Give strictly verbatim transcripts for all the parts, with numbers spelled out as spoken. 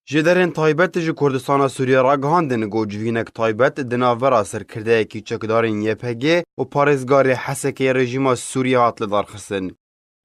Jêderên taybet ji Kurdistana Sûriyê ragihandin ku civînek taybet di navbera serkirdeyekî çekdarên Y P G û parêzgarê Hesekê rejîma Sûriyê hat lidarxistin.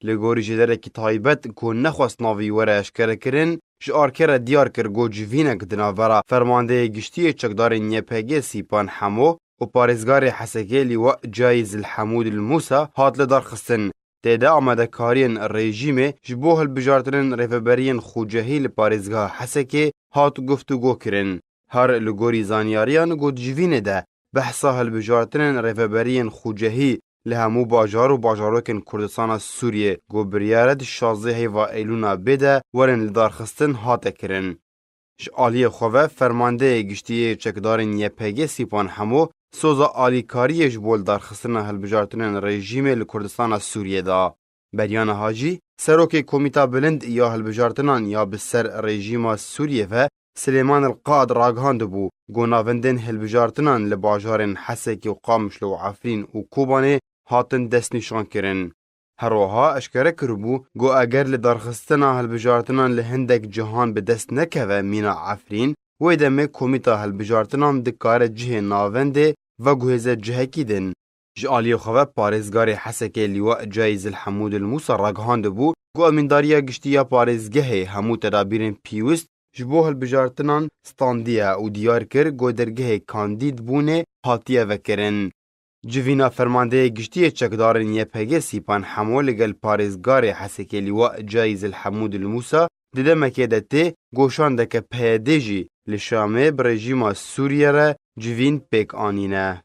Li gorî jêderekî taybet ku nexwest navî were eşkerekirin, ji arkê re diyar kir ku civînek di navbera fermandeyê giştî yê çekdarên Y P G Sîpan Hemo û parêzgarê Hesekê Lîwa Cayîz El Hemûd El Mûsa hat lidarxistin. Tê de amadekariyên rejîmê ji bo hilbijartinên rêveberiyên xucehî li parêzgeha Hesekê hat guftûgo kirin. Her li gorî zanyariyan ku di civînê de behsa hilbijartinên rêveberiyên xucehî li hemû bajar û bajarokên Kurdistana Sûriyê ku biryar e di şazdeh heyva Eylûna bê de werin lidarxistin hate kirin. Ji aliyê xwe ve fermandeyê giştî yê çekdarên Y P G Sîpan Hemo soza alîkariyê ji bo lidarxistina hilbijartinên rejîmê li Kurdistana Sûriyê da. Beriya niha jî serokê Komîta Bilind ya Hilbijartinan ya bi ser rejîma Sûriyê ve Silêman El Qad ragihandibû ku navendên hilbijartinan li bajarên Hesekê û Qamişlo û Efrîn û Kobanê hatin destnîşankirin. Her wiha eşkere kiribû ku eger lidarxistina hilbijartinan li hindek cihan bi dest nekeve mîna Efrîn, wê demê Komîta Hilbijartinan dikare cihê navendê veguhêze cihekî din. Ji aliyê xwe ve parêzgarê Hesekê Lîwa Cayîz El Hemûd El Mûsa ragihandibû ku emîndariya giştî ya parêzgehê hemû tedabîrên pîwist ji bo hilbijartinan standiye û diyar kir ku dergehê kandîd bûnê hatiye vekirin. Civîna fermandeyê giştî yê çekdarên Y P G Sîpan Hemo li gel parêzgarê Hesekê Lîwa Cayîz El Hemûd El Mûsa di demekê de tê ku şandeke P Y D jî li Şamê bi rejîma Sûriye re civîn pêk anîne.